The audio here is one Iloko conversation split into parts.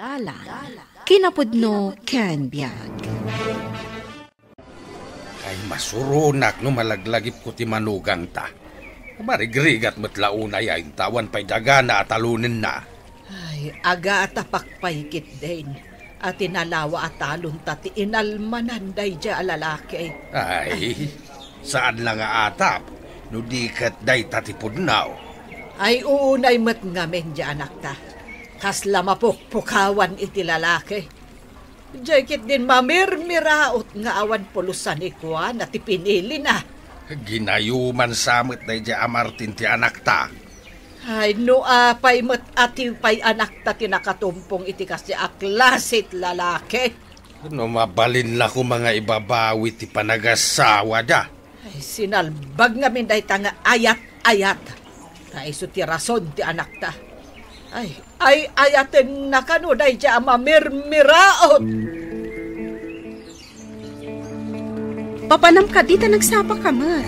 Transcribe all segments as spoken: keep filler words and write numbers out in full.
Dalan, kinapudno ken biag. Ay, masuronak no malaglagipko ti manugangta. Marigrigat met la unay a intawan pay dagana a talonenna. Ay, agatapak pay ketdin a tinalawa a talonta ti inalmanan daydiay a lalaki. Ay, saan la nga atap no di ket dayta ti pudno. Ay, uunay met ngamin diay anakta. Kasla mapukpukawan iti lalaki. Diay ketdin mamirmiraot nga awan pulos a ni kuana ti pinilina. Ginayuman sa met daydiay a Martin ti anakta. Ay, no apay met a ti pay anakta ti nakatumpong iti kasdiay a klase ti lalaki. No mabalin la koma nga ibabawi ti panagasawada. Ay, sinalbag ngamin dayta nga ayat-ayat. Ta isu ti rason ti anakta. Ay, ay, ayatenna kano daydiay a mamirmiraot. Papanam kadi ta nagsapaka met.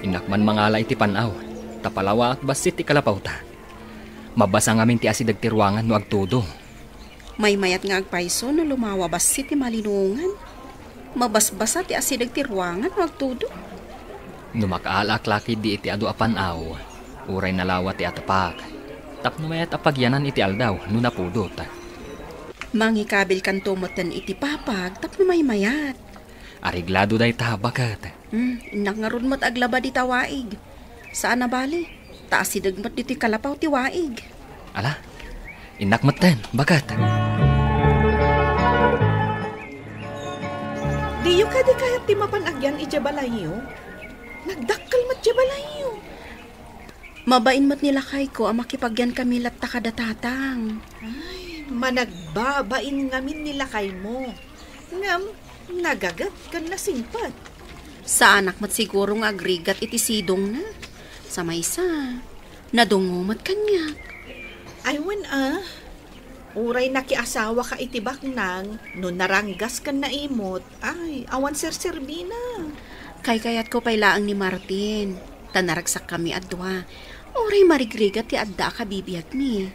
Innak man mangala iti pan-aw, ta palawaak bassit ti kalapawta. Mabasa ngamin ti asideg ti ruangan no agtudo. Maymayat nga agpayso no lumawa bassit ti malinungan. Mabasbasa ti asideg ti ruangan no agtudo. No makaalaak la ketdi iti adu a pan-aw, uray nalawa ti atepak, tapno mayat a pagyanan iti aldaw no napudot. Mangikabilkanto metten iti papag tapno maymayat. Areglado dayta, baket. Hmm, innak ngarud met aglaba dita waig. Saan a bale, ta asideg met ditoy kalapaw ti waig. Ala, innak metten, baket. Diyo kadi kayat ti mapan agyan idiay balayyo? Nagdakkel met diay balayyo. Mabain met ni lakayko a makipagyankami latta kada tatang. Ay, managbabain ngamin ni lakaymo. Ngem, nagaget ken nasingpet. Saanak met siguro nga agrigat iti sidongna. Sa maysa, nadungngo met kaniak. Ay, wen a. Uray nakiasawaka iti baknang, no naranggas ken naimot, ay, awan serserbina. Kaykayatko pay laeng ni Martin, ta naragsakkami a dua. Uray marigrigat ti adda a kabibiagmi.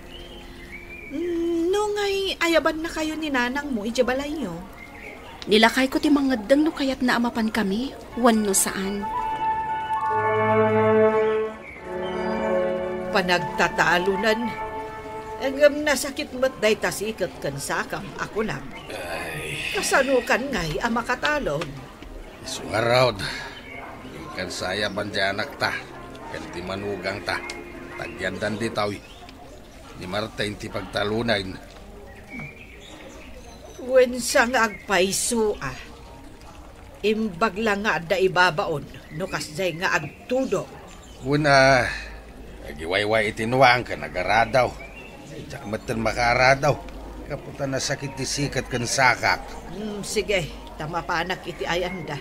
Mm, no ngay, ayabannakayo ni nanangmo idiay balayyo? Ni lakayko ti mangeddeng no kayatna a mapankami wenno saan. Panagtatalonan. Ngem nasakit met dayta siket ken sakam a kunam. Ay. Kasanokan ngay a makatalon? Isu ngarud, inkan sa ayaban ti anakta ken ti manugangta, ta agyandan ditoy ni Martin ti pagtalonen. Wen sa nga agpayso a. Imbag la nga adda ibabaon no kasdiay nga agtudo. Wen a, agiwayway iti nuang ken agaradaw. Diak metten makaaradaw. Gapu ta nasakit ti siket ken sakak. Hmm, sige, ta mapanak iti ayanda.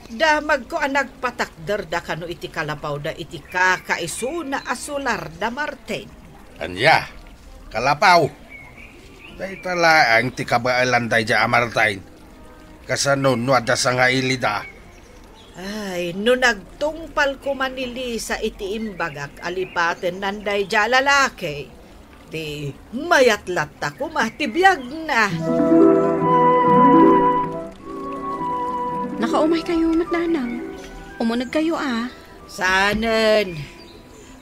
Damagko a nagpatakderda kano iti kalapawda iti kakaisuna a solar da Martin. Ania? Kalapaw? Dayta laeng ti kabaelan daydiay a Martin. Kasano no adda sangailida? Ay, no nagtungpal koma ni Lisa iti imbagak a lipatennan daydiay a lalaki, ti mayat latta koma ti biagna. Nakaumaykayo met, nanang. Umunegkayo a. Saanen.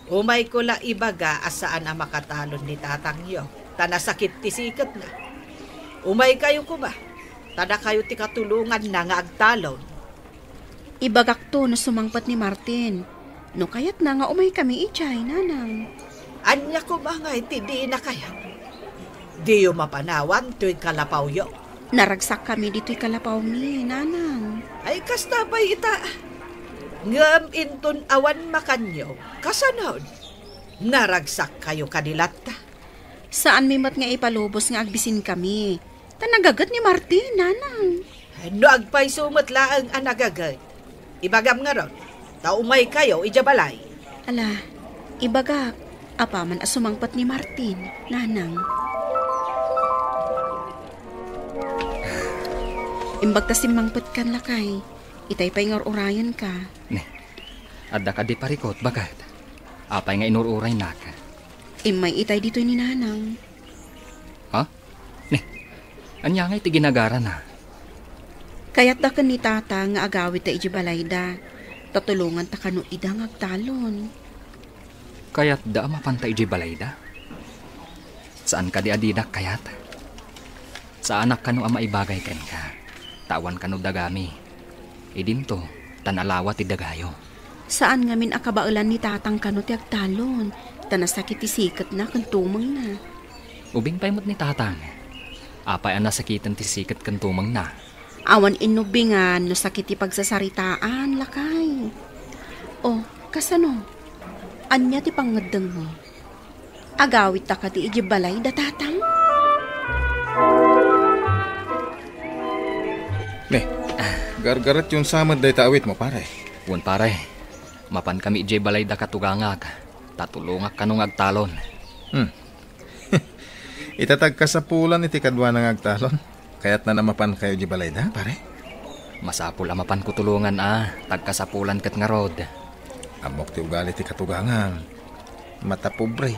Umayko la ibaga a saan a makatalon ni tatangyo, ta nasakit ti siketna. Umaykayo koma, ta dakayo ti katulonganna nga agtalon. Ibagakto no sumangpet ni Martin. No kayatna nga umaykami idiay, nanang. Ania koma ngay ti dina kayat? Diyo mapanawan toy kalapawyo? Naragsakkami ditoy kalapawmi, nanang. Ay, kasta pay ita. Ngem inton awan makanyo, kasanon? Naragsakkayo kadi latta? Saanmi met nga ipalubos nga agbisinkami. Ta nagaget ni Martin, nanang. No agpayso met laeng a nagaget, ibagam ngarud, ta umaykayo idiay balay. Ala, ibagak, apaman a sumangpet ni Martin, nanang. Imbag ta simmangpetkan, lakay, itay pay nga ur-urayenka. Ne, adda kadi parikut, baket? Apay nga inur-uraynak? Immay itay ditoy ni nanang. Ha? Ni, ania ngay ti ginagarana? Kayatda ken ni Tata nga agawidta idiay balayda, ta tulonganta kano ida nga agtalon. Kayatda a mapanta idiay balayda? Saan kadi a didak kayat? Saanak kano a maibagay kenka, ta awan kano dagami. Idinto, ta nalawa ti dagayo. Saan ngamin a kabaelan ni Tatang kano ti agtalon, ta nasakit ti siketna ken tumengna. Ubing pay met ni Tatang. Apay a nasakiten ti siket ken tumengna? Awan inubingan no sakit ti pagsasaritaan, lakay. O, kasano? Ania ti pangngeddengmo? Agawidta kadi idiay balayda, Tatang? Ne, gargaretyon sa met dayta awitmo, pare. Wen, pare. Mapankami idiay balayda katugangak, ta tulongak kano nga agtalon. Hmm. Ita ti agkasapulan iti kaduana nga agtalon. Kayatna a mapankayo idiay balayda, pare? Masapul a mapanko tulongan a, ta agkasapulan ket ngarud. Ammok ti ugali ti katugangam. Matapobre.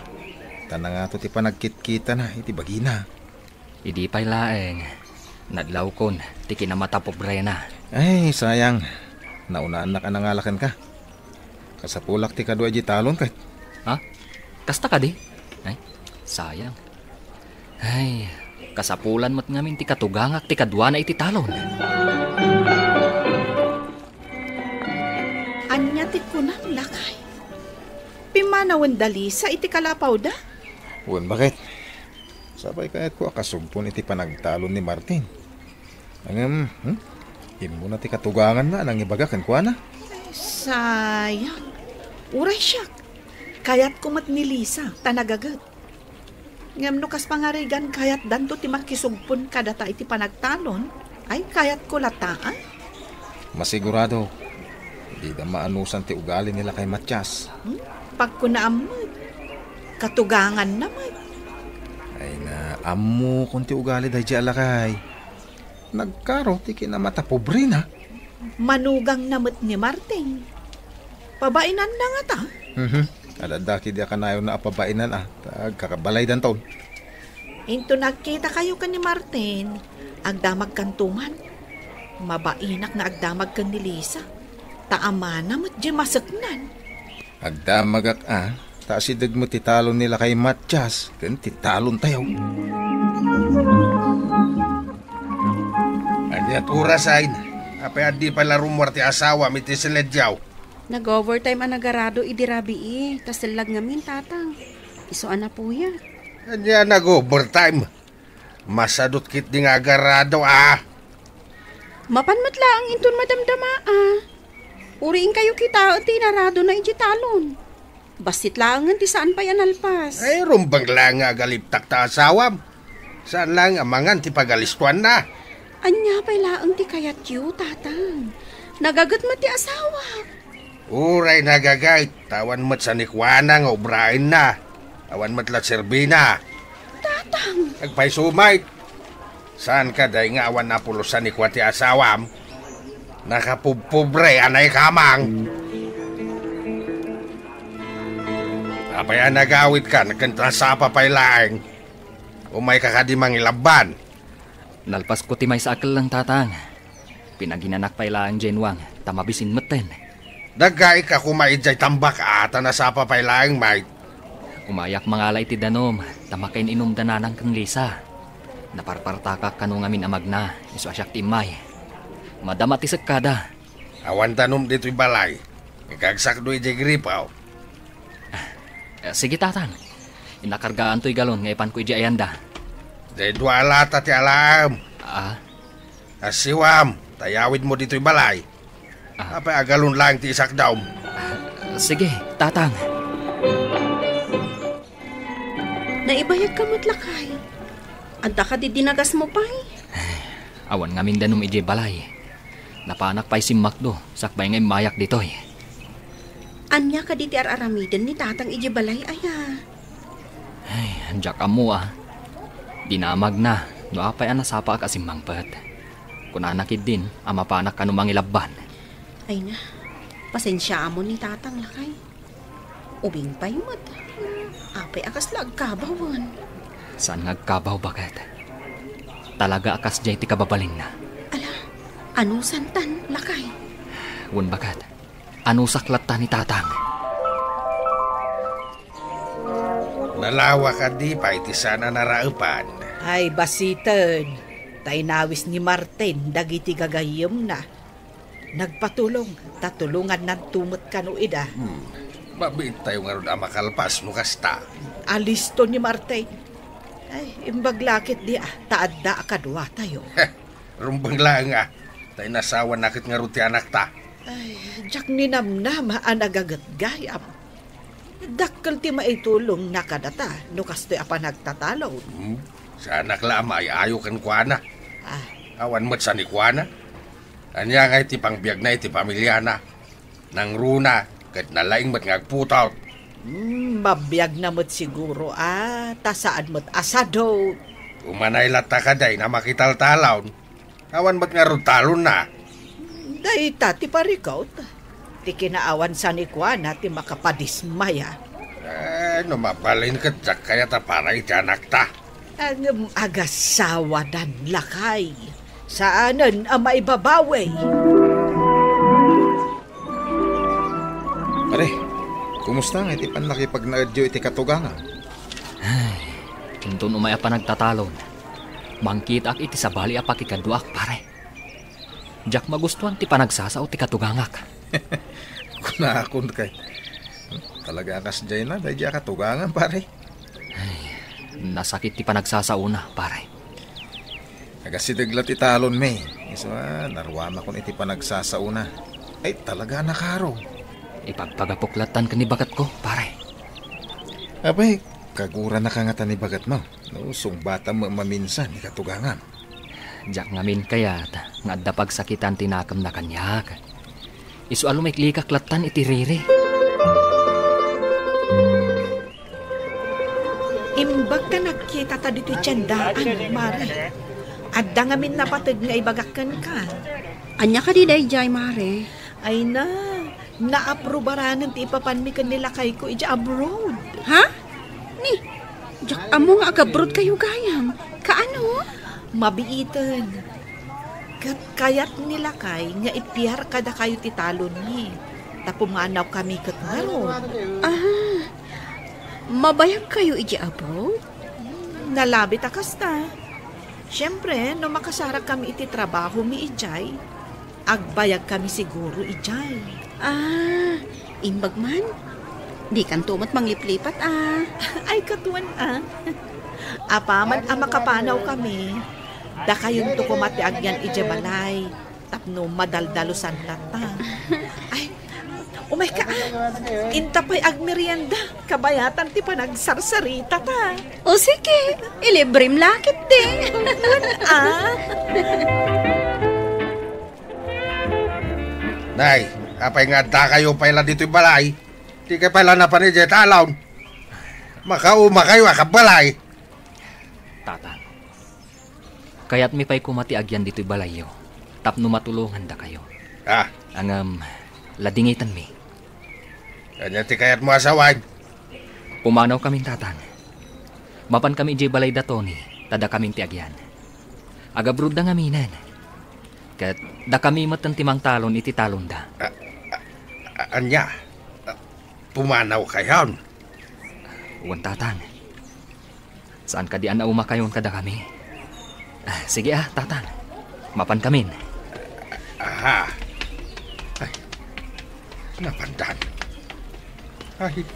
Ta nangato ti panagkitkitana iti bagina. Idi pay laeng, nadlawkon ti kinamatapobrena. Ay, sayang. Naunaannak a nangala kenka. Kasapulak ti kadua idiay talon ket. Ha? Kasta kadi? Ay, sayang. Ay, kasapulan met ngamin ti katugangak ti kaduana iti talon. Ania ti kunam, lakay? Pimmanawenda Lisa iti kalapawda? Wen, baket. Sapay kayatko a kasugpon iti panagtalon ni Martin. Ngem, hmm? Immuna ti katuganganna a nangibaga kenkuana. Ay, sayang. Uray siak. Kayatko met ni Lisa, ta nagaget. Ngem no kas pangarigan kayatdanto ti makisugpon kadata iti panagtalon, ay kayatko latta, a? Masigurado, dida maanusan ti ugali ni Lakay Matias. Hmm? Pagkunaam met. Katuganganna met. Ay na, ammokon ti ugali daydiay a lakay. Nagkaro ti kinamatapobrena. Manugangna met ni Martin. Pabainanna ngata? Mhm. Adda ketdi a kanayonna a pabainan a, ta agkakabalaydanton. Inton agkitakayo ken ni Martin, agdamagkanto man. Mabainak nga agdamag ken ni Lisa, ta amana met diay maseknan. Agdamagak a, ta asideg met ti talon ni Lakay Matias ken ti talontayo. Ania ti oras, ay? Apay a di pay la rummuar ti asawam iti silediaw? Nag-overtime a nagarado idi rabii, ta sellag ngamin, Tatang. Isu a napuya. Ania nag-overtime? Masadot ketdi nga agarado, a. Mapan met laeng inton madamdama, a. Uray inkayo kitaen ti inaradona idiay talon. Bassit laengen ti saan pay a nalpas. Ay, rumbeng laeng nga agaliptak ta asawam. Saan laeng a mangan ti pagalistuanna. Ania pay laeng ti kayatyo, Tatang? Nagaget met ti asawak. Uray nagaget, ta awan met sanikuana nga obraenna. Awan met la serbina. Tatang! Agpayso met. Saan kadi nga awan a pulos sanikua ti asawam? Nakapubpobre a naikamang. Apay a nagawidkan ken ta sapa pay laeng? Umayka kadi mangilabban? Nalpasko ti maysa a kelleng, Tatang. Pinaginanak pay laeng diay inuang, ta mabisin metten. Daggaika koma idiay tambak a, ta nasapa pay laeng met. Umayak mangala iti danum, ta makain-inumda nanang ken Lisa. Naparpartakak kano ngamin a magna, isu a siak ti immay. Madama ti sekkada. Awan danum ditoy balay. Ikagsakdo idiay gripo. Ah, eh, sige, Tatang. Inakargaanto ti galon nga ipanko idiay ayanda. Diay dua a lata ti alaem. Ah? Assiwam, ta iyawidmo ditoy balay. Ah. Apay a galon laeng ti isakdam? Ah, sige, Tatang. Naibayagka met, lakay. Adda kadi dinagasmo pay? Awan ngamin danum idiay balay. Napanak pay simmakdo, sakbay nga immayak ditoy. Ania kadi ti ar-aramiden ni Tatang idiay balay, aya? Ay, diak ammo, a. Dinamagna, no apay a nasapaak a simmangpet. Kunana ketdin a mapanak kano mangilabban. Ay na, pasensiaamon ni Tatang, lakay. Ubing pay met. Apay a kasla agkabawen? Saan nga agkabaw, baket. Talaga a kasdiay ti kababalinna. Ala, anusantan, lakay? Wen, baket. Anusak latta ni Tatang. Nalawak a di pay ti saan a naraepan. Ay, basiten. Ta inawis ni Martin dagiti gagayyemna. Nagpatulong, ta tulongannanto met kano ida. Hmm. Mabiittayo ngarud a makalpas no kasta. Alisto ni Martin. Ay, imbag la ketdi a, ta adda a kaduatayo. Rumbeng laeng a, ta inasawana ket ngarud ti anakta. Ay, diak ninamnama a nagagetgayam. Dakkel ti maitulongna kadata no kastoy a panagtatalon. Hmm? Saanak la a maay-ayo kenkuana. Ah. Awan met sanikuana. Ania ngay ti pangbiagna iti pamiliana? Nangruna, ket nalaing met nga agputot. Hmm, mabiagna met siguro, a, ta saan met a sadot. Umanay latta kadi a makitaltalon. Awan met ngarud talonna. Dayta ti parikut. Ti kinaawan sanikuana ti makapadismaya. Eh, no mabalin ket diak kayat a para iti anakta. Ngem agasawadan, lakay. Saanen a maibabawi. Pare, kumusta nga iti pannakipagnaedyo iti katugangam? Ay, inton umay a panagtatalon, mangkitaak iti sabali a pakikaduaak, pare. Diak magustuan ti panagsasao ti katugangak. Kunakon kay, talaga a kasdiay na, daydi a katugangam, pare. Ay, nasakit ti panagsasaona, pare. Agasideg la ti talonmi. Isu a, naruamakon iti panagsasaona. Ay, talaga a nakaro. Ipagpagapok lattan ken ni baketko, pare. Apay, kaguranaka ngata ni baketmo? No, sungbatam maminsan ni katugangam. Diak ngamin kayat nga adda pagsakitan ti nakemna kaniak. Isu a lumiklikak lattan iti riri. Imbag ta nagkitata ditoy tiendaan, mare. Adda ngamin napateg nga ibagak kenka. Ania kadi daydiay, mare? Ay na, naaprubaran ti ipapanmi ken ni lakayko idiay abroad. Ha? Ni, diak ammo nga agabroad kayo gayam. Kaano? Mabiiten. Ket kayat ni lakay nga ipiar kadakayo ti talonmi, ta pumanawkami ket ngarud. Ah, mabayag kayo idiay abroad? Nalabit a kasta. Siempre, no makasarakkami iti trabahomi idiay, agbayagkami siguro idiay. Ah, imbag man. Dikanto met mangliplipat, a. Ay, katuan, a. Apaman a makapanawkami, dakayonto koma ti agyan idiay balay tapno madaldalusan latta. Ay, umayka, a. Inta pay agmerienda, kabayatan ti panagsarsaritata. O sige, ilibrem la ketdi. A. Nay, apay nga addakayo pay la ditoy balay? Dikay pay la napan idiay talon. Makaumakayo a kabbalay. Tatang, kayatmi pay koma ti agyan ditoy balayyo tapno matulongandakayo. Ah. Ngem, ladingitenmi. Ania ti kayatmo a sawen? Pumanawkamin, Tatang. Mapankami idiay balayda Tony, ta dakamin ti agyan. Agabroadda ngaminen. Ket dakami metten ti mangtalon iti talonda. A, a, a, ania? A, pumanawkayon? Wen, Tatang. Saan kadi a naumakayon kadakami? Ah, sige, a, Tatang. Mapankamin. Aha. Ay, napandan. Ay,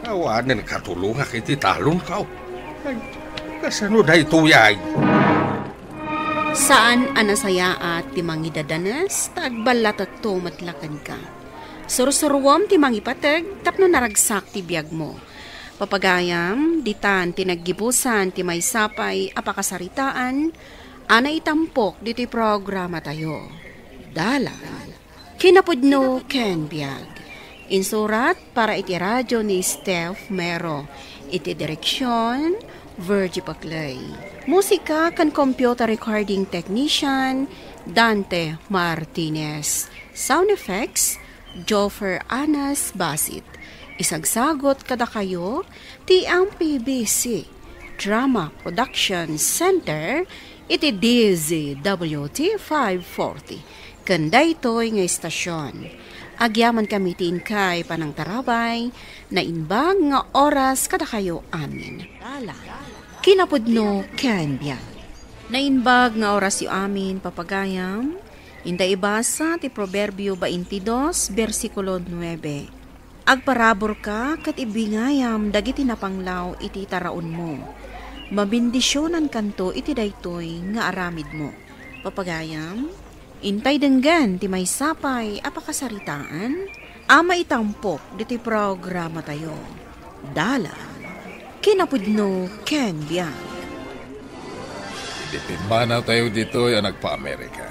awanen katulongak iti talonko. Ay, kasano daytoy ay? Saan a nasayaat ti mangidadanes, ta agballatetto met la kenka. Sursuruem ti mangipateg tapno naragsak ti biagmo. Papagayam, ditan ti naggibusan ti maysa pay a pakasaritaan a naitampok ditoy programatayo. Dalan, kinapudno ken biag. Insurat para iti radio ni Steph Mero. Iti direksion, Virgie Paclay. Musika ken computer recording technician, Dante Martinez. Sound effects, Joffer Anas Basit. Isagsagot kadakayo ti M P B C, Drama Production Center iti D Z W T five forty ken daytoy nga istasion. Agyamankami ti inkay panangtarabay, naimbag nga oras kadakayo amin. Dala, kinapudno ken biag. Naimbag nga orasyo amin, papagayam. Inta ibasa ti Proverbio twenty-two, bersikulo nuebe. Agparaburka ket ibingayam dagiti napanglaw iti taraonmo. Mabendisionankanto iti daytoy nga aramidmo. Papagayam, intay denggen ti maysa pay a pakasaritaan a maitampok ditoy programatayo. Dalan, kinapudno ken biag. Idi pimmanawtayo ditoy a nagpa-Amerika,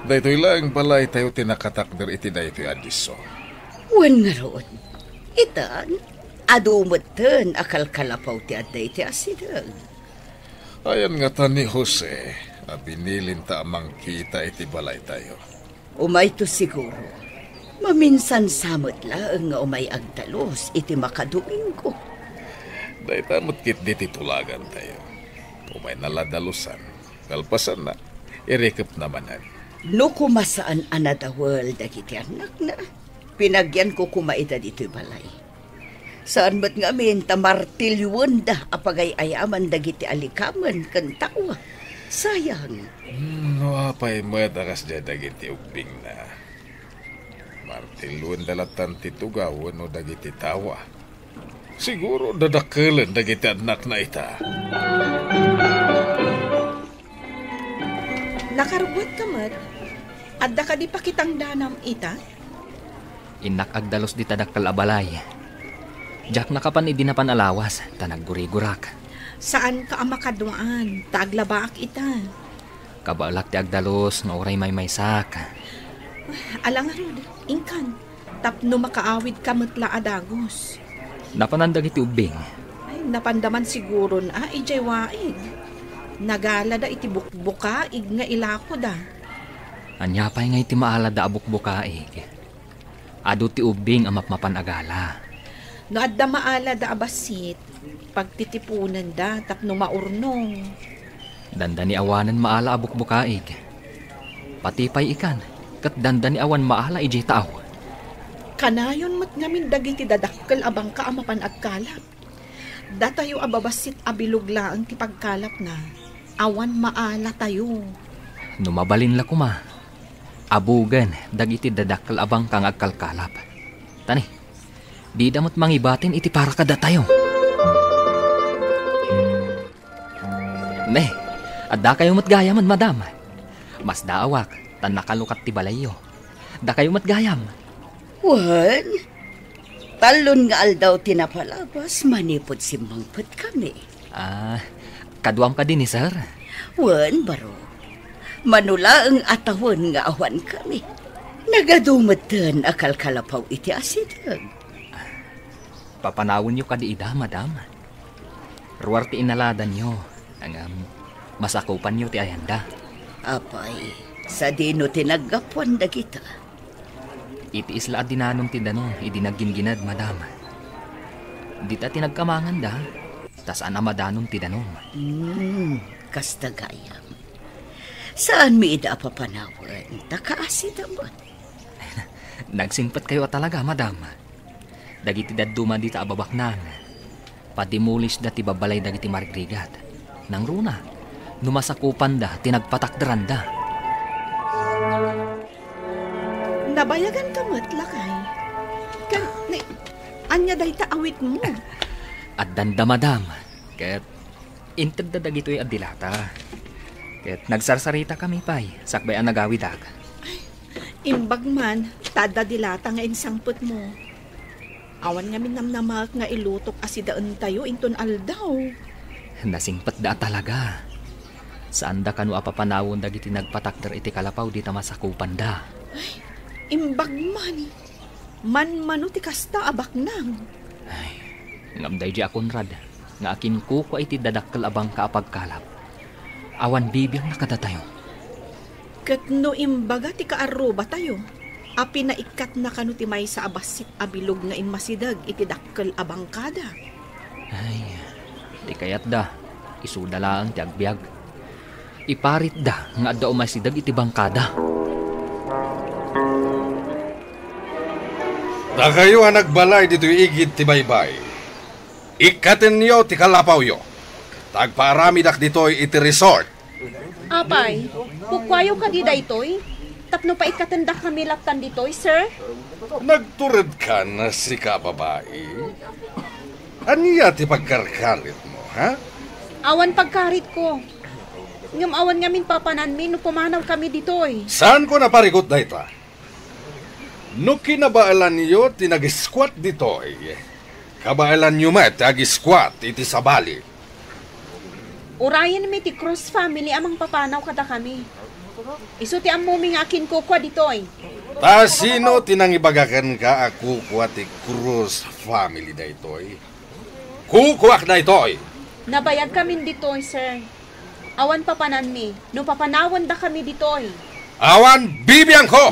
daytoy laeng balaytayo ti nakatakder iti daytoy a disso. Wen ngarud, itan, adu metten a kalkalapaw ti adda iti asideg. Ayan ngata ni Jose a binilinta a mangkita iti balaytayo. Umayto siguro. Maminsan sa met laeng nga umay agdalus iti makadomingo. Dayta met ketdi ti tulagantayo. Umayna la dalusan. Kalpasanna, irikepna manen. No koma saan a nadawel dagiti annakna, pinagyanko koma ida ditoy balay. Saan met ngamin ta martilyoenda a pagay-ayaman dagiti alikamen ken tawa. Sayang. Hmm, no apay met a kasdiay dagiti ubbingna. Martilyoenda lattan ti tugaw wenno dagiti tawa. Siguro dadakkelen dagiti annakna ita. Nakarugguatka met, adda kadi pakitangdanam ita? Innak agdalus dita dakkel a balay. Diak nakapan idi napan a lawas, ta naggurigurak. Saanka a makaduaan, ta aglabaak ita. Kabaelak ti agdalus nga uray maymaysak. Ala ngarud, inkan, tapno makaawidka met la a dagus. Napanan dagiti ubbing? Ay, napanda man siguron a idiay waig. Nagalada iti bukbukaig nga ilakoda. Ania pay nga iti maalada a bukbukaig? Adu ti ubbing a mapmapan a gala. No adda maalada a bassit, pagtitiponenda tapno maurnong. Dandani awanen maala a bukbukaig. Pati pay ikan, ket dandani awan maala idiay taaw. Kanayon met ngamin dagiti dadakkel a bangka a mapan agkalap. Datayo a babassit a bilog laeng ti pagkalapna, awan maalatayo. No mabalin la koma, abugen dagiti dadakkel a bangka nga agkalkalap. Tani, dida met mangibatin iti para kadatayo. Ne, addakayo met gayamen, madam. Masdaawak, ta nakalukat ti balayyo. Dakayo met gayam. Wen, tallon nga aldaw ti napalabas manipud simmangpetkami. Ah, kaduam kadi ni sir? Wen, baro. Mano laeng a tawen nga awankami. Nagadu metten a kalkalapaw iti asideg. Papanawenyo kadi ida, madam? Ruar ti inaladanyo, ngem masakupanyo ti ayanda. Apay, sadino ti naggapuan dagita? Iti isla a dinanon ti danum idi nagginggined, madam. Dita ti nagkamanganda, ta saan a madanon ti danum. Hmm, kasta gayam. Saanmi ida a papanawen, ta kaasida met. Nagsingpetkayo a talaga, madam. Dagiti dadduma dita a babaknang, padimulisda ti babbalay dagiti marigrigat. Nangruna, no masakupanda ti nagpatakderanda. Nabayaganka met, lakay. Ken, ni, ania dayta awitmo? Addanda, madam. Ket integda dagitoy a dilata. Ket nagsarsaritaka pay, sakbay a nagawidak. Ay, imbag man, ta adda dilata nga insangpetmo. Awan ngamin namnamaek nga ilutok a sidaentayo inton aldaw. Nasingpetda a talaga. Saanda kano a papanawen dagiti nagpatakder iti kalapaw dita masakupanda. Ay, imbag man. Manmano ti kasta a baknang. Ay, ngem daydi a Conrad nga akinkukua iti dadakkel a bangka a pagkalap. Awan bibiangna kadatayo. Ket no imbaga ti kaarrubatayo a pinaikkatna kano ti maysa a bassit a bilog nga immasideg iti dakkel a bangkada. Ay, Ti kayatda, isuda laeng ti agbiag. Iparitda nga adda umasideg iti bangkada. Dakayo a nagbalay ditoy igid ti baybay, ikkatenyo ti kalapawyo. Ta agpaaramidak ditoy iti resort. Apay, kukuayo kadi daytoy? Tapno paikkatendak kami laptan ditoy, sir? Nagturedkan, sika a babai? Ania ti pagkarkaritmo, ha? Awan pagkaritko. Ngem awan ngamin papananmi no pumanaw kami ditoy. Saanko a parikut dayta? No kinabaelanyo ti nag-squat ditoy, kabaelanyo met ti ag-squat iti sabali. Urayenmi ti Cruz family a mangpapanaw kadakami. Isu ti ammomi nga akinkukua ditoy. Ta sino ti nangibaga kenka a kukua ti Cruz family daytoy? Kukuak daytoy. Nabayagkamin ditoy, sir. Awan papananmi no papanawendakami ditoy. Awan bibiangko!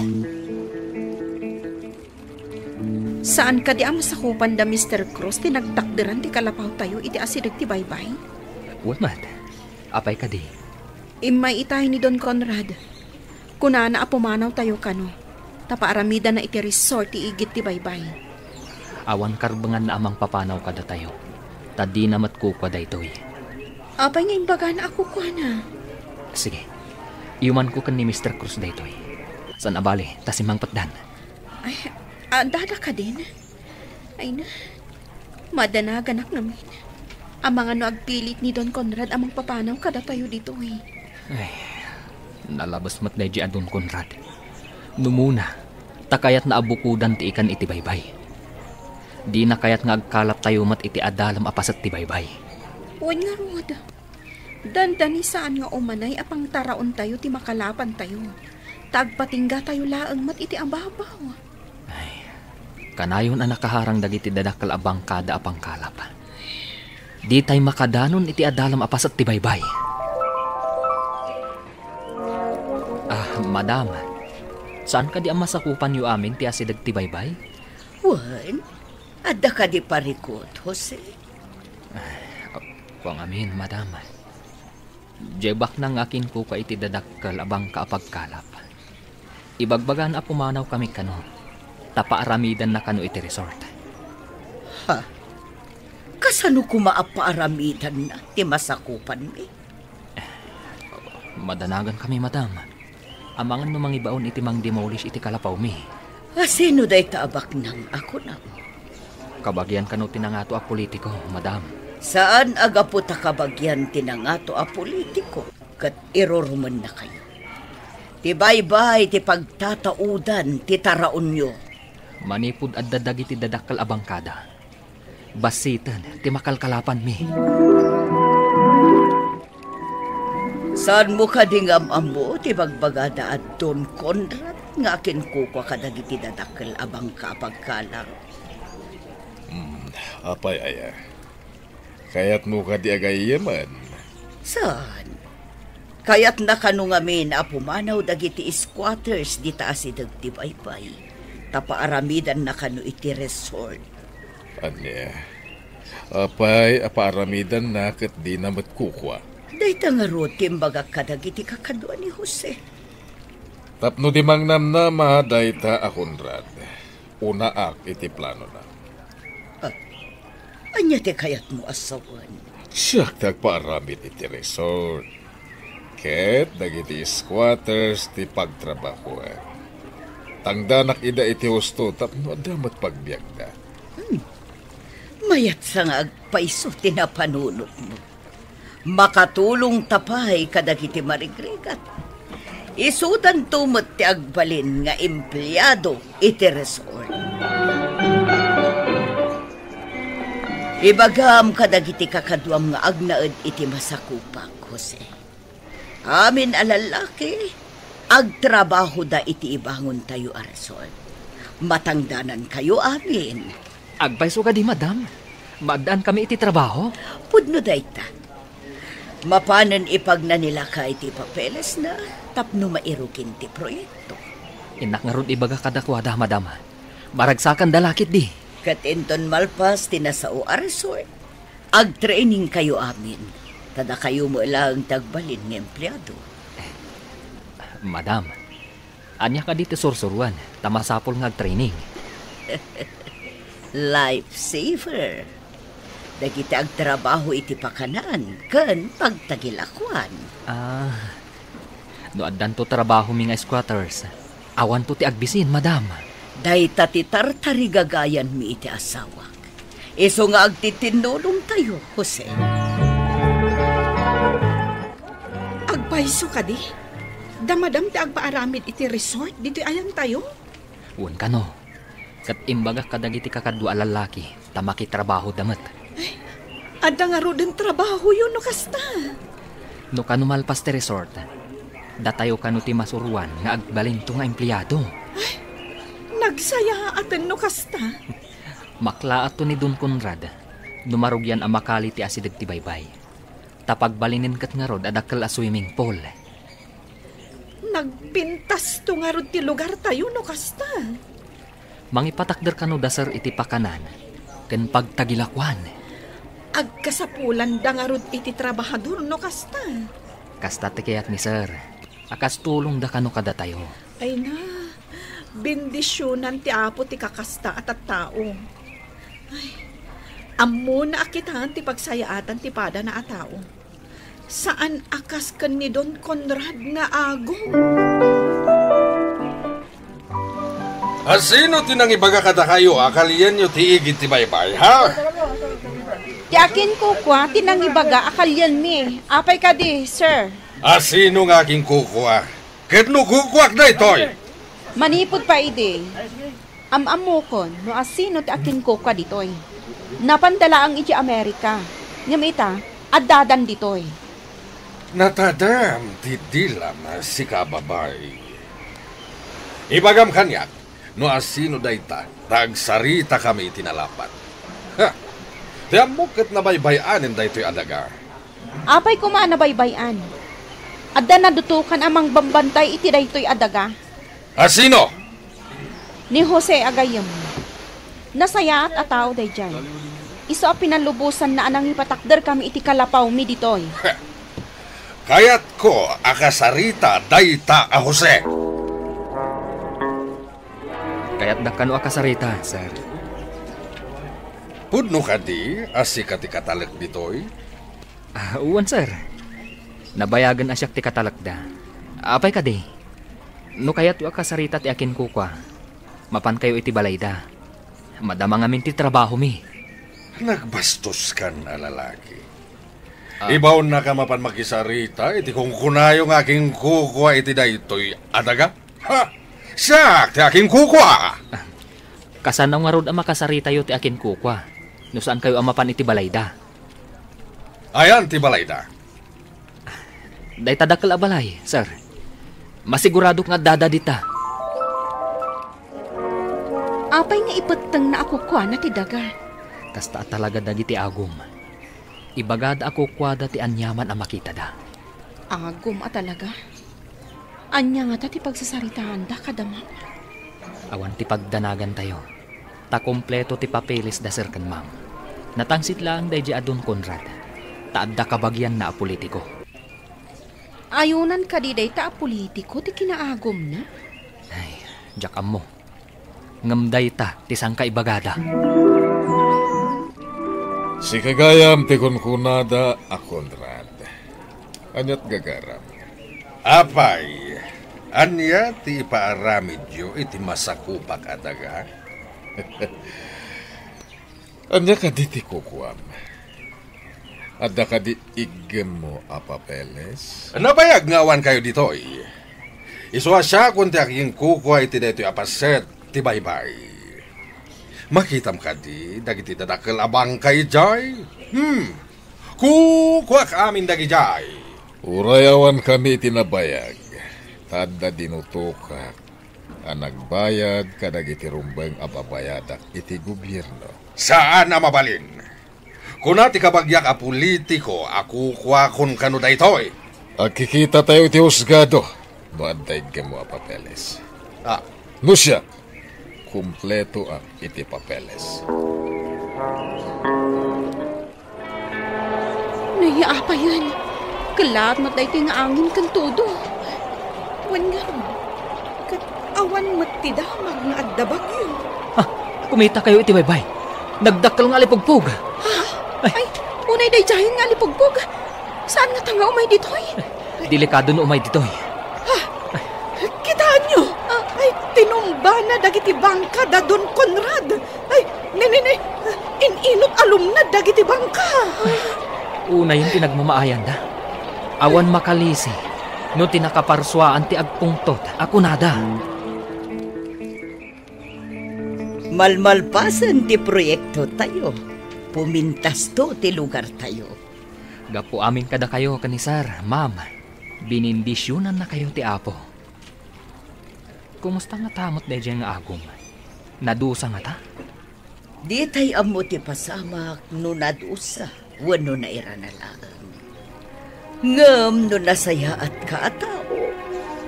Saan kadi a masakupan da Mister Cruz ti nagtakderan ti kalapawtayo iti asideg ti baybay? Wen met. Apay kadi? Immay itay ni Don Conrad. Kunana a pumanawtayo kano, ta paaramidanna iti resort ti igid ti baybay. Awan karbenganna a mangpapanaw kadatayo, ta dina met kukua daytoy. Apay nga imbagana a kukuana? Sige, iumanko ken ni Mister Cruz daytoy. Saan a bale, ta simmangpetdan. Ay, addada kadin? Ay na, madanaganak ngamin. Amangan no agpilit ni Don Conrad a mangpapanaw kadatayo ditoy. Ay, nalabes met daydi a Don Conrad. Numuna, ta kayatna a bukodan ti ikan iti baybay. Dina kayat nga agkalaptayo met iti adalem a paset ti baybay. Wen ngarud, dandani saan nga umanay a pangtaraontayo ti makalapantayo, ta agpatinggatayo laeng met iti ababaw. Ay, kanayon a nakaharang dagiti dadakkel a bangkada a pangkalap. Ditay makadanon iti adalem a paset ti baybay. Ah, madam, saan kadi a masakupanyo amin ti asideg ti baybay? Wen, adda kadi parikut, Jose? Kua ngamin, madam. Diay baknang nga akinkukua iti dadakkel a bangka a pagkalap. Ibagbagana a pumanawkami kano, ta paaramidannakano iti resort. Ha? Kasano koma a paaramidanna ti masakupanmi? Madanagankami, madam. Amangan no mangibaon iti mangdemolish iti kalapawmi. A, sino dayta a baknang a kunam? Kabagian kano ti nangato a politiko, madam. Saan a gapu ta kabagian ti nangato a politiko ket irurumennakayo. Ti baybay ti pagtataudan ti taraonyo. Manipud adda dagiti dadakkel a bangkada, bassiten ti makalkalapanmi. Saanmo kadi nga am-ammo ti bagbagada a Don Conrad nga akinkukua kadagiti dadakkel a bangka a pagkalap? Hmm, apay aya? Kayatmo kadi a gayyemen? Saan? Kayatna kano ngamin a pumanaw dagiti squatters dita asideg ti baybay, ta paaramidanna kano iti resort. Ania? Apay a paaramidanna ket dina met kukua? Dayta ngarud ti imbagak kadagiti kakadua ni Jose. Tapno di mangnamnama dayta a Conrad, unaak iti planona. Ah, ania ti kayatmo a sawen? Siak ti agpaaramid iti resort. Ket dagiti squatters ti pagtrabahoek. Tangdanak ida iti husto tapno adda met pagbiagda. Hmm. Mayat sa nga agpayso ti napanunotmo. Makatulongta pay kadagiti marigrigat. Isudanto met ti agbalin nga empleado iti resort. Ibagam kadagiti kakaduam nga agnaed iti masakupak, Jose. Amin a lallaki, agtrabahoda iti ibangontayo a resort. Matangdanankayo amin. Agpayso kadi, madam? Maaddaankamin iti trabaho? Pudno dayta. Mapanen ipagnanilakay ti papelesna tapno mairugi ti proyekto. Innak ngarud ibaga kadakuada, madam. Maragsakanda la ketdi. Ket inton malpas ti nasao a resort, Agtrainingkayo amin. Ta dakayo met laeng ti agbalin nga empleado. Madam, ania kadi ti sursuroan ta masapul nga agtraining? Life saver. Dagiti agtrabaho iti pakanan ken pagtagilakuan. Ah, no addanto trabahomi nga squatters, awanto ti agbisin, madam. Dayta ti tartarigagayanmi iti asawak. Isu nga agtitinnulongtayo, Jose. Agpayso kadi? Da madam ti agpaaramid iti resort ditoy ayantayo? Wen kano, ket imbagak kadagiti kakadua a lallaki ta makitrabahoda met. Ay, adda ngaruden trabahoyo no kasta. No kano malpas ti resort, datayo kano ti masuroan nga agbalinto nga empleado. Ay, nagsayaaten no kasta. Maklaatto ni Don Conrad no marugian a makali ti asideg ti baybay. Ta pagbalinen ket ngarud a dakkel a swimming pool. Nagpintasto ngarud ti lugartayo no kasta. Mangipatakder kano da, sir, iti pakanan ken pagtagilakuan. Agkasapulanda ngarud iti trabahador no kasta. Kasta ti kayat ni sir. A kas tulongda kano kadatayo. Ay na, bendisionan ti Apo ti kakasta a tattao. Ay, ammona a kitaen ti pagsayaatan ti padana a tao. Saan a kas ken ni Don Conrad nga agom. A sino ti nangibaga kadakayo a kalienyo ti igid ti baybay, ha? Ti akinkukua ti nangibaga a kalienmi. Apay kadi, sir? A sino nga akinkukua? Ket no kukuak daytoy? Manipud pay idi, am-ammokon no asino ti akinkukua ditoy. Napanda laeng idiay Amerika. Ngem ita, addadan ditoy. Natadam ti dilam, sika a babai. Ibagam kaniak no asino dayta, ta agsaritakami iti nalapat. Ha! Ti ammok ket nabaybay-anen daytoy a daga. Apay koma a nabaybay-an? Adda nadutokan a mangbambantay iti daytoy a daga. A sino? Ni Jose a gayyemmo. Nasayaat a tao daydiay. Isu a pinalubosanna a nangipatakderkami iti kalapawmi ditoy. Kayatko a kasarita dayta a Jose. Kayatdak kano a kasarita, sir. Pudno kadi a sika ti katalek ditoy? Ah, wen, sir. Nabayagen a siak ti katalekda. Apay kadi? No kayatyo a kasarita ti akinkukua, mapankayo iti balayda. Madama ngamin ti trabahomi. Nagbastoskan a lalaki. Ah. Ibaonnaka mapan makisarita iti kunkunayo nga akinkukua iti daytoy a daga? Ha! Siak ti akinkukua! Kasano ngarud a makasaritayo ti akinkukua no saankayo a mapan iti balayda? Ayan ti balayda? Dayta dakkel a balay, sir. Masiguradok nga addada dita. Apay nga ipettengna a kukuana ti daga? Kasta a talaga dagiti agom. Ibagada a kukuada ti aniaman a makitada. Agom a talaga? Ania ngata ti pagsasaritaanda kadama? Awan ti pagdanagantayo, ta kompleto ti papeles da sir ken ma'am. Natangsit laeng daydi a Don Conrad, ta adda kabagianna a politiko. Ayonan kadi dayta a politiko ti kinaagumna? Ay, diak ammo. Ngem dayta ti sangkaibagada. Sika gayam ti kunkunada a Conrad. Aniat gagaram? Apay, ania ti ipaaramidyo iti masakupak a daga? Ania kadi ti kukuam? Adda kadi iggemmo a papeles? Nabayag nga awankayo ditoy. Isu a siakon ti akinkukua iti daytoy a paset ti baybay. Makitam kadi dagiti dadakkel a bangkay idiay? Hmm. Kukuak amin dagidiay. Uray awankami iti nabayag, ta adda dinutokak a nagbayad kadagiti rumbeng a babayadak iti gobierno. Saan a mabalin. Kuna ti kabagiak a politiko a kukuakon kano daytoy. Agkikitatayo iti husgado no adda iggemmo a papeles. Ah. No siak, kumpletoak iti papeles. Nay, apayen. Kellaat met daytoy nga angin ken todo. Wen ngarud, ket awan met ti damag nga adda bagyo. Ah, kumitakayo iti baybay. Nagdakkel nga alipugpog. Ha? Ay. Ay, unay daydiayen nga alipugpog. Saan ngata nga umay ditoy? Delikado no umay ditoy. Ha? Kitaenyo? Ay, tinumbana dagiti bangka da Don Conrad. Ay, ne, ne, ne. In-inut a lumned dagiti bangka. Unayen ti nagmamaayanda. Awan makalisi no ti nakaparsuaan ti agpungtot a kunada. Malmalpasen ti proyektotayo, pumintasto ti lugartayo. Gapu amin kadakayo ken ni Sir, Ma'am, binindisionannakayo ti Apo. Kumusta ngata met daydiay nga agum? Nadusa ngata? Ditay ammo ti pasamak no nadusa wenno nairana laeng. Ngem no nasayaatka a tao,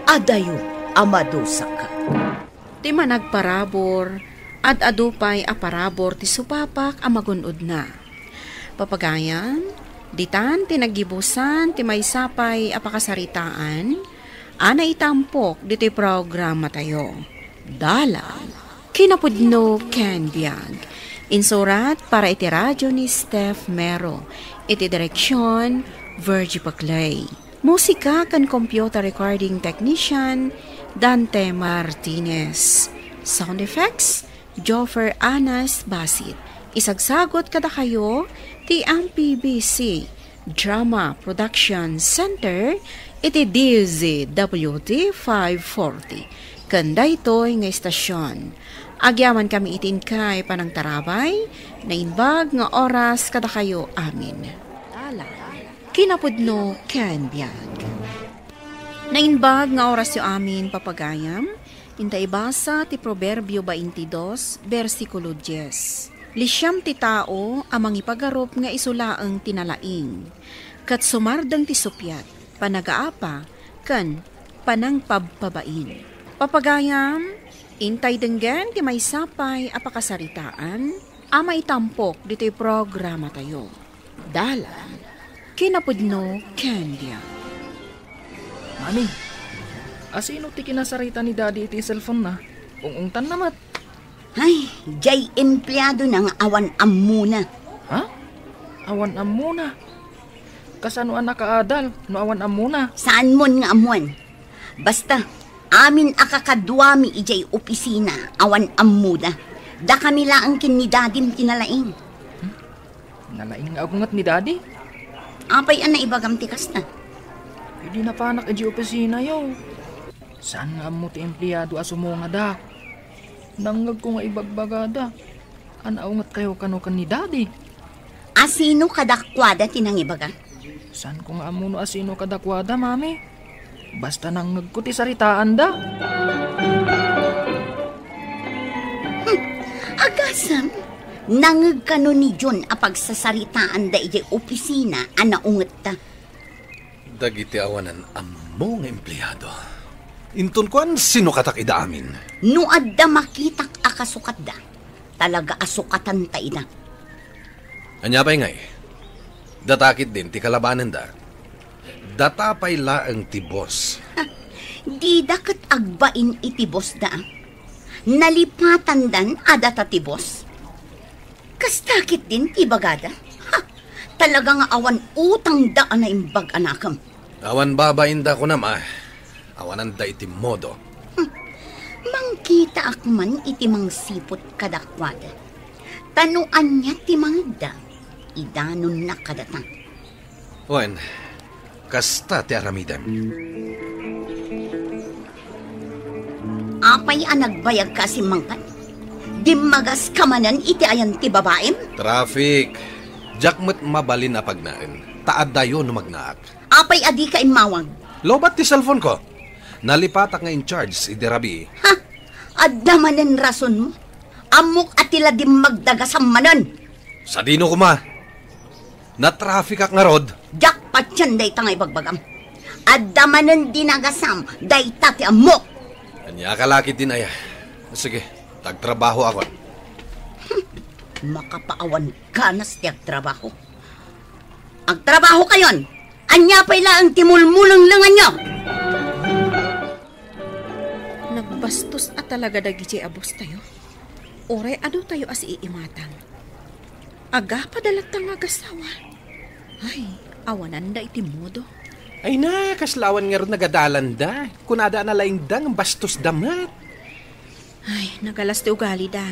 adayo a madusaka. Ti managparabur, ad-adu pay a parabur ti supapak a magun-odna. Papagayam, ditan ti naggibusan ti maysa pay a pakasaritaan a naitampok ditoy programatayo. Dalan, kinapudno ken biag. Insurat para iti radio ni Steph Mero, iti direksion, Virgie Paclay. Musika ken computer recording technician, Dante Martinez. Sound effects, Joffer Anas Basit. Isagsagot kadakayo ti M P B C Drama Production Center iti D Z W T five forty. Ken daytoy nga istasion, agyamankami iti inkay panangtarabay, naimbag nga oras kadakayo amin. Kinapudno ken biag. Naimbag nga orasyo amin, papagayam, inta ibasa ti Proverbio baintidos, bersikulo dies. Lisiam ti tao a mangipagarup nga isu laeng ti nalaing, ket sumardeng ti suppiat, panagaapa, ken panangpabpabain. Papagayam, intay denggen ti maysa pay a pakasaritaan a maitampok ditoy programatayo. Dalan, kinapudno ken biag. Mami, asino ti kinasarita ni Daddy iti cellphone-na? Ung-ungtanna met. Ay, diay empleadona nga awan ammona. Ha? Awan ammona? Kasano a nakaadal no awan ammona? Saanmon nga ammoen. Basta, amin a kakaduami idiay opisina, awan ammona. Dakami laeng ken ni Dadim ti nalaing. Nalaing nga agunget ni Daddy? Apay a naibagam ti kasta? Idi napanak idiay opisinayo, saan nga ammo ti empleado a sumungadak? Nangngegko nga ibagbagada a naungetkayo kano ken ni Daddy. Asino kadakuada ti nangibaga? Saanko nga ammo no asino kadakuada, Mami. Basta nangngegko ti saritaanda. Hmm, agasem, nangngeg kano ni Jun a pagsasaritaanda idiay opisina a naungetta. Dagiti awanan ammo nga empleado. Inton kuan, sinukatak ida amin. No adda makitak a kasukatda, talaga a sukatanta ida. Ania pay ngay? Data ketdin ti kalabanenda. Data pay laeng ti boss. Dida ket agbain iti bossda. Nalipatandan a data ti boss. Kasta ketdin ti ibagada. Ha! Talaga nga awan utangda a naimbag a nakem. Awan babainda kunam a. Awananda iti modo. Hmm. Mangkitaak man iti mangsiput kadakuada. Ta no ania ti mangegda, idanonna kadata. Wen, kasta ti aramidem. Apay a nagbayagka a simmangpet? Dimmagas ka manen iti ayan ti babaim? Traffic. Diak met mabalin a pagnaen, ta adayo no magnaak. Apay a dika immawag? Lowbat ti cellphone ko. Nalipatak nga in charge idi rabii. Ha? Adda manen rasonmo? Ammok a ti la dimmagdagasam manen. Sadino koma? Natrafikak ngarud. Diak patien dayta nga ibagbagam. Adda manen dinagasam, dayta ti ammok. Ania ka la ketdin aya? Sige, tagtrabahoakon. Hmm, makapaawan ganas ti agtrabaho. Agtrabahokayon! Ania pay laeng ti mulmulenglenganyo? Nagbastos a talaga dagiti a bosstayo. Uray adu tayo a siimatang. Agapada latta nga agasawa. Ay, awananda iti modo. Ay na, kasla awan ngarud nagadalanda. Kunada a nalaingda ngem bastosda met. Ay, nagalas ti ugalida.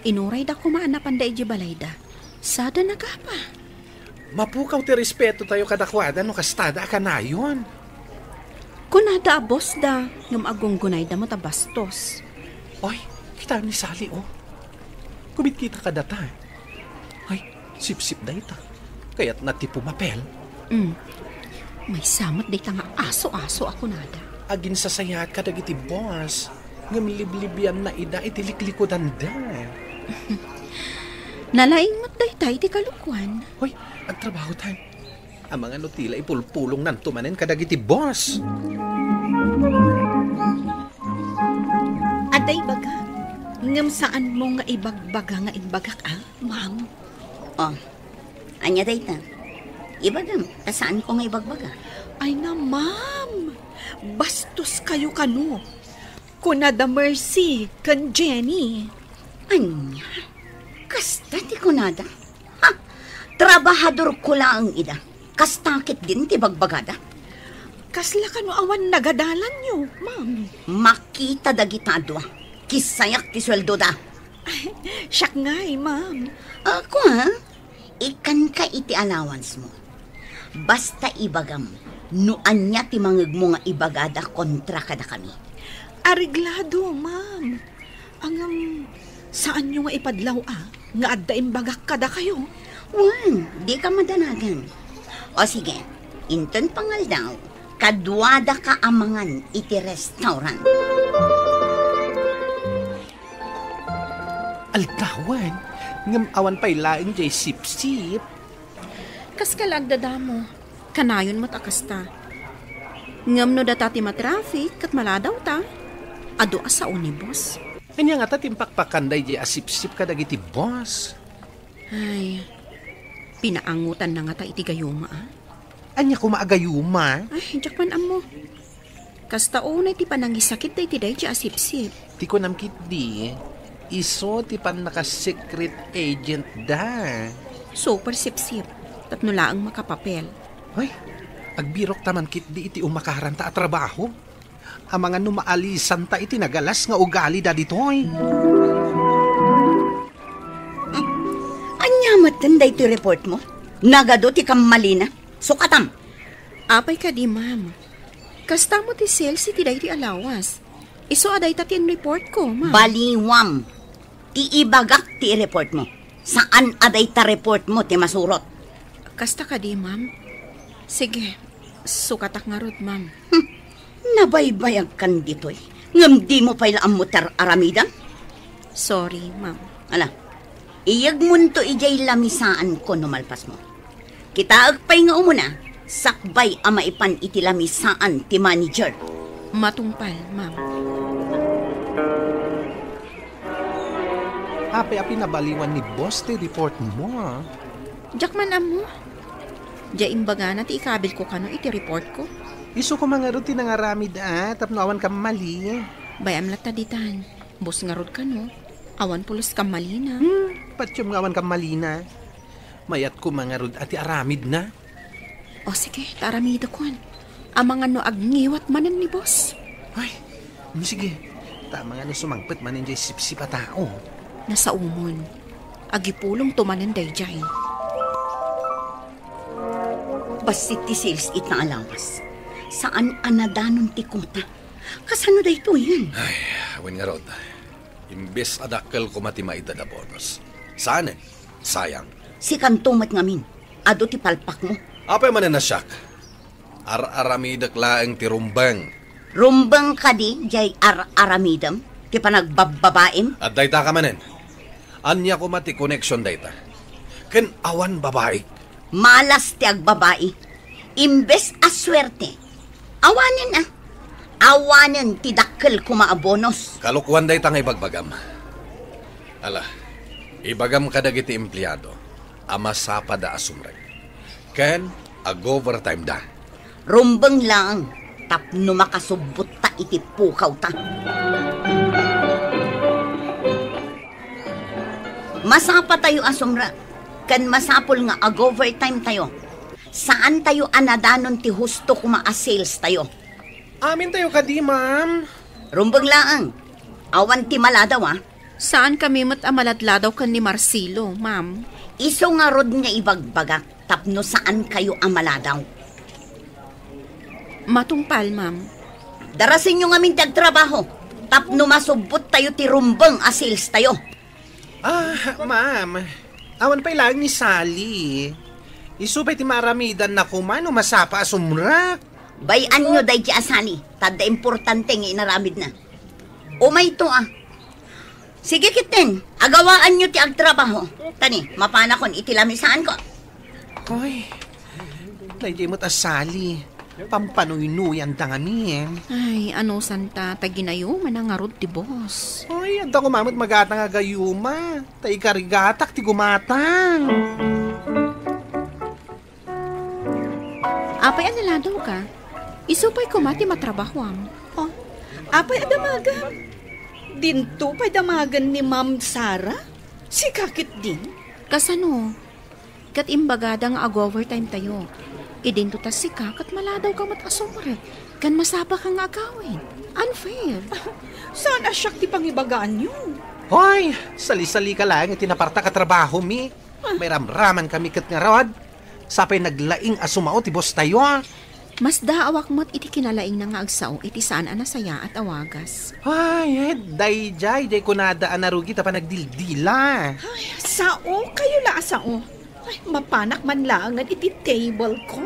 Inurayda koma a napanda idiay balayda. Sada nagapa. Mapukaw ti respeto tayo kadakuada no kastada a kanayon. Kunada a bossda, ngem aggunggunayda met a bastos. Ay, kita ni Sally, oh. Kumitkita kadata. Ay, sipsip dayta. Kayatna ti pumapel. Mm. Maysa met dayta nga aso-aso a kunada. Aginsasayaat kadagiti boss, ngem liblibianna ida iti liklikudanda. Nalaing met dayta iti kalokuan. Hoy, agtrabahotan. Amangan no ti la ipulpulongnanto manen kadagiti boss. Adda ibaga, ngem saanmo nga ibagbaga nga imbagak, a, ma'am? Oh, ania dayta? Ibagam, ta saanko nga ibagbaga. Ay na, ma'am! Bastoskayo kano. Kunada Mercy ken Jenny. Ania? Kasta ti kunada? Ha! Trabahadorko laeng ida. Kasta ketdin ti bagbagada. Kasla kano awan nagadalanyo, ma'am? Makita dagita a dua. Kissayak ti sueldoda. Siak ngay, ma'am. Ako, ha? Ikkanka iti allowancemo. Basta ibagam no ania ti mangegmo nga ibagada kontra kadakami. Areglado, ma'am. Ngem, saanyo nga ipadlaw a nga adda imbagak kadakayo? Wen, dika madanagan. O sige, inton pangaldaw, kaduadaka a mangan iti restaurant. Aldawan, ngem awan pay laeng jay sipsip. Kaskala agdadamo, kanayon met a kasta. Ngem no data ti matraffic ket maladawta, adu a sao ni boss. Ania ngata ti impakpakan daydiay a sipsip kadagiti boss? Ay, pinaangutanna ngata iti gayuma, a? Ania koma a gayuma? Ay, diak man ammo. Kasta unay ti panangisakit daydi daydiay a sipsip. Ti kunam ketdi, isu ti pannaka-secret agent da. Super sipsip, tapno laeng makapapel. Ay, agbirokta man ketdi iti umakaranta a trabaho. Amangan no maalisanta iti nagalas nga ugalida ditoy. Ania metten daytoy reportmo? Nagadu ti kammalina. Sukatam. Apay kadi, ma'am? Kasta met ti sales iti daytoy a lawas. Isu a dayta ti inreportko, ma'am. Baliwam. Ti ibagak ti ireportmo. Saan a dayta reportmo ti masurot. Kasta kadi, ma'am? Sige, sukatak ngarud, ma'am. Hmm. Nabaybayagkan ditoy. Ngem dimo pay la ammo ti ar-aramidem? Sorry, ma'am. Ala, iyegmonto idiay lamisaanko no malpasmo. Kitaek pay nga umuna, sakbay a maipan iti lamisaan ti manager. Matungpal, ma'am. Apay a pinabaliwan ni boss ti reportmo, a? Diak man ammo. Diay imbagana ti ikabilko kano iti reportko. Isu koma ngarud ti nangaramid, a, tapno awan kammali. Bay-am latta ditan. Boss ngarud kano, awan pulos kammalina. Hmm, patiem nga awan kammalina. Mayat koma ngarud a ti aramidna. O sige, ta aramidakon. Amangan no agngiwat manen ni boss. Ay, mm, sige. Ta amangan no sumangpet manen jay sipsip a tao. Nasaomon. Agipulongto manen daydiay. Bassit ti sales ita a lawas. Saan a nadanon ti kuota. Kasano daytoyen? Ay, wen ngarud. Imbes a dakkel koma ti maited a bonus. Saanen? Sayang. Sikanto met ngamin. Adu ti palpakmo. Apay manen a siak? Ar-aramidek laeng ti rumbeng. Rumbeng kadi jay ar-aramidem? Ti panagbabbabaim? Adda itaka manen. Ania koma ti connection dayta? Ken awan babaik. Malas ti agbabai. Imbes a suerte, awanen a. Awanen ti dakkel koma a bonus. Kalokuan dayta nga ibagbagam. Ala, ibagam kadagiti empleado a masapada a sumrek. Ken ag-overtime da. Rumbeng laeng tapno makasubbot ta iti pukaw ta. Masapa tayo a sumrek, ken masapul nga ag-overtime tayo. Saan tayo a nadanon ti husto koma a sales tayo. Amin tayo kadi, ma'am. Rumbeng laeng. Awan ti maladaw, a. Saan kami met a maladladaw ken ni Marcelo, ma'am. Isu ngarud nga ibagbagak tapno saan kayo a maladaw. Matungpal, ma'am. Darasenyo ngamin ti agtrabaho tapno masubbot tayo ti rumbeng a sales tayo. Ah, ma'am. Awan pay laeng ni Sally. Isu pay ti maaramidanna koma no masapa a sumrek. Bay-anyo daydi a Sally, ta adda importante nga inaramidna. Umayto, a. Sige, kitten, agawaanyo ti agtrabaho. Tani, mapanakon iti lamisaanko. Hoy, daydi met a Sally. Pampanuynuyan da ngamin. Ay, anusanta, ta ginayuman a ngarud ti boss. Ay, adda koma met magatang a gayuma. Ta ikarigatak ti gumatang. Apay a naladawka? Isu pay koma ti matrabahoam. Oh, apay a damagam? Dinto pay damagen ni Ma'am Sara? Sika ketdin? Kasano? Ket imbagada nga ag-overtime tayo. Idinto ta sika ket maladawka met a sumrek, ken masapaka nga agawid. Unfair. Saan a siak ti pangibagaanyo? Hoy, salisalika laeng iti napartak a trabahomi. Mairamraman kami ket ngarud. Sapay naglaing a sumao ti boss tayo. Masdaawak met iti kinalaingna nga agsao iti saan a nasayaat a wagas. Ay, eh, daydiay, diay kunada a narugi ta panagdildila. Ay, sao kayo la a sao. Ay, mapanak man laengen iti table ko.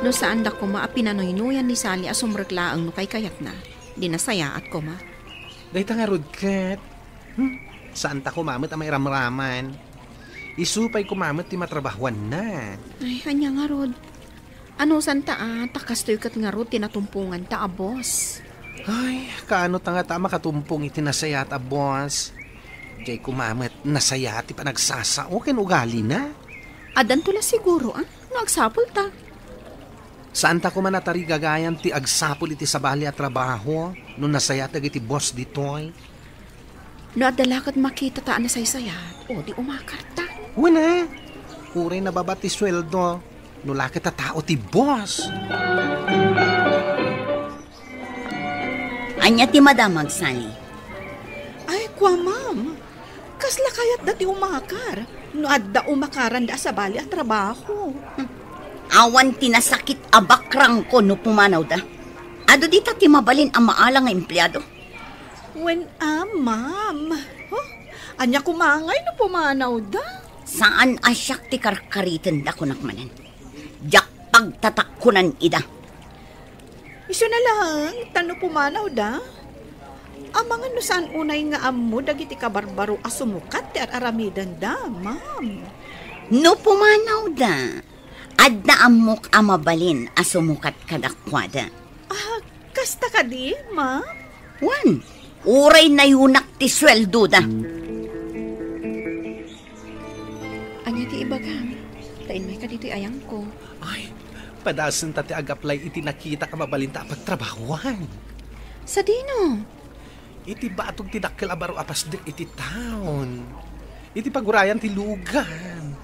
No saan da koma a pinanuynuyan ni Sally a sumrek laeng no kaykayatna, di nasayaat koma. Dayta ngarud ket, hmm, saan ta koma met a mairamraman. Isu pay koma met ti matrabahoanna. Ay, ania ngarud? Anusanta a, ta kastoy ket ngarud ti natumponganta a boss. Ay, kaano ta ngata a makatumpong iti nasayaat a boss? Diay koma met nasayaat ti panagsasao ken ugalina. Addanto la siguro, a, no agsapulta. Saanta koma a tarigagayan ti agsapul iti sabali a trabaho no nasayaat dagiti boss ditoy? No adda la ket makitata a nasaysayaat, o di umakarta. Wen a, uray nababa ti sueldo, no la ket a tao ti boss. Ania ti madamag, Sally? Ay, kua, ma'am. Kasla kayatda ti umakar no adda umakaranda a sabali a trabaho. Hmm. Awan ti nasakit a bakrangko no pumanawda. Adu dita ti mabalin a maala nga empleado? Wen a, ma'am. Huh? Ania koma ngay no pumanawda? Saan a siak ti karkaritenda, kunak manen. Diak pagtatakkunan ida. Isuna laeng, ta no pumanawda, amangan no saan unay nga ammo dagiti kabarbaro a sumukat ti ar-aramidenda, ma'am. No pumanawda, adda ammok a mabalin a sumukat kadakuada. Ah, kasta kadi, ma'am? Wen, uray nayunak ti sueldoda. Ania ti ibagam? Ta immayka ditoy ayangko. Ay, padasenta ti ag-apply iti nakitak a mabalinta a pagtrabahoan. Sadino? Iti batog ti dakkel a baro a pasdek iti town. Iti pagurayan ti lugan.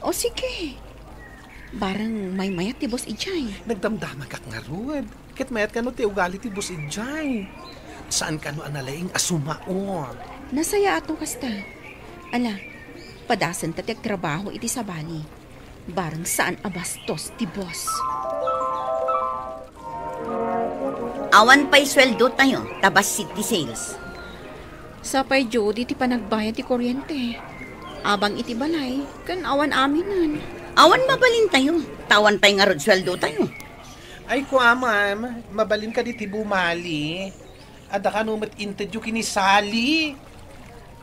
O sige. Bareng maymayat ti boss idiay. Nagdamdamagak ngarud. Ket mayat kano ti ugali ti boss idiay. Saan kano a nalaing a sumao. Nasayaat no kasta. Ala, padasenta ti agtrabaho iti sabali. Bareng saan a bastos ti boss. Awan pay sueldo tayo, ta bassit ti sales. Sapay Judy ti panagbayad ti kuryente. Abang iti balay, ken awan aminen. Awan mabalin tayo, ta awan pay ngarud sueldo tayo. Ay, kua, ma'am, mabalin kadi ti bumali? Adda kano met intedyo ken ni Sally?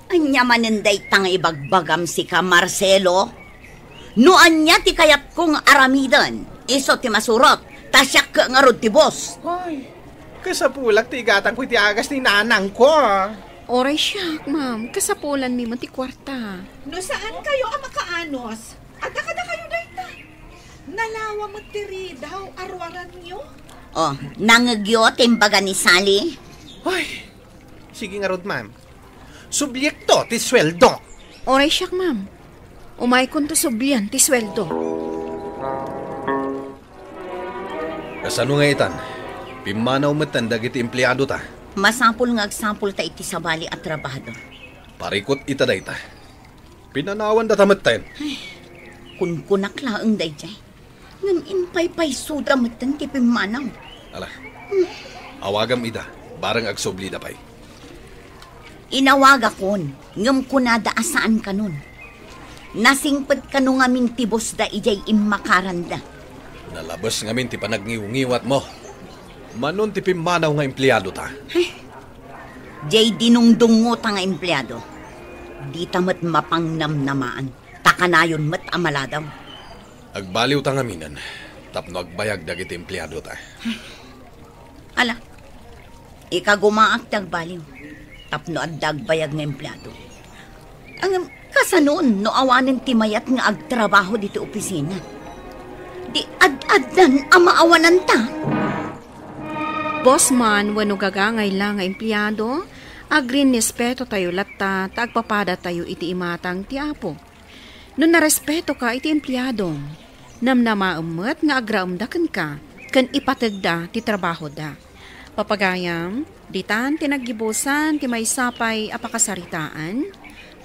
Ania manen dayta nga ibagbagam sika, Marcelo? No ania ti kayatko nga aramiden, isu ti masurot, ta siak ket ngarud ti boss. Ay, kasapulak ti igatangko iti agas ni nanangko. Uray siak, ma'am. Kasapulanmi met ti kuarta. No saan kayo a makaanos, adda kadakayo dayta. Nalawa met ti ridaw a ruaranyo. Oh, nangegyo ti imbaga ni Sally? Ay, sige ngarud, ma'am. Subliekto ti sueldo. Uray siak, ma'am. Umaykonto sublian ti sueldo. Kasano nga itan? Pimmanaw metten dagiti empleadota. Masapul nga agsapulta iti sabali a trabahador. Parikut ita dayta. Pinanawandata metten. Kunkunak laeng daydiay. Ngem impaypaysoda metten ti pimmanaw. Ala, awagam ida, bareng agsublida pay. Inawagakon, ngem kunada a saan kanon. Nasingpet kano ngamin ti bosda idiay immakaranda. Nalabes ngamin ti panagniwngiwatmo. Manon ti pimmanaw nga empleadota? Diay dinungdungngota nga empleado. Dita met mapangnamnamaan, ta kanayon met a maladaw. Agbaliwta ngaminen tapno agbayag dagiti empleadota. Ala, ikagumaak ti agbaliw tapno adda agbayag nga empleado. Ngem kasanon no awanen ti mayat nga agtrabaho ditoy opisina? Di ad-addan a maawananta. Boss man wenno gagangay la nga empleado, agrinrespetotayo latta ta agpapadatayo iti imatang ti Apo. No narespetoka iti empleadom, namnamaem met nga agraemda kenka ken ipategda ti trabahoda. Papagayam, ditan ti naggibusan ti maysa pay a pakasaritaan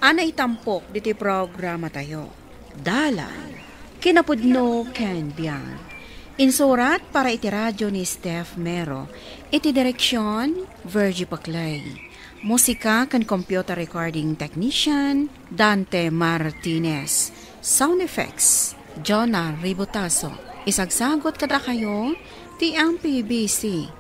a naitampok ditoy programatayo. Dalan, kinapudno ken biag. Insurat para iti radyo ni Steph Mero. Iti direksyon, Virgie Paclay. Musika ken computer recording technician, Dante Martinez. Sound effects, Jonah Ribotazo. Isagsagot kadakayo ti M P B C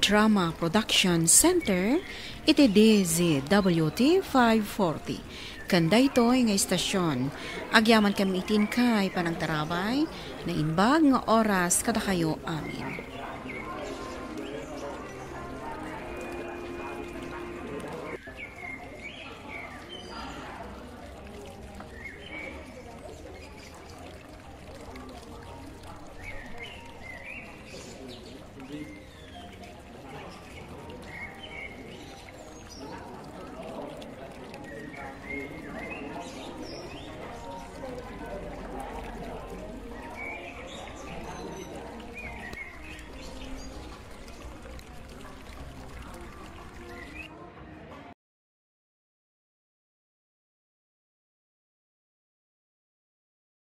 Drama Production Center iti D Z W T five forty. Ken daytoy nga istasyon, agyaman ken iti inkay panagtarabay, naimbag nga oras kadakayo amin.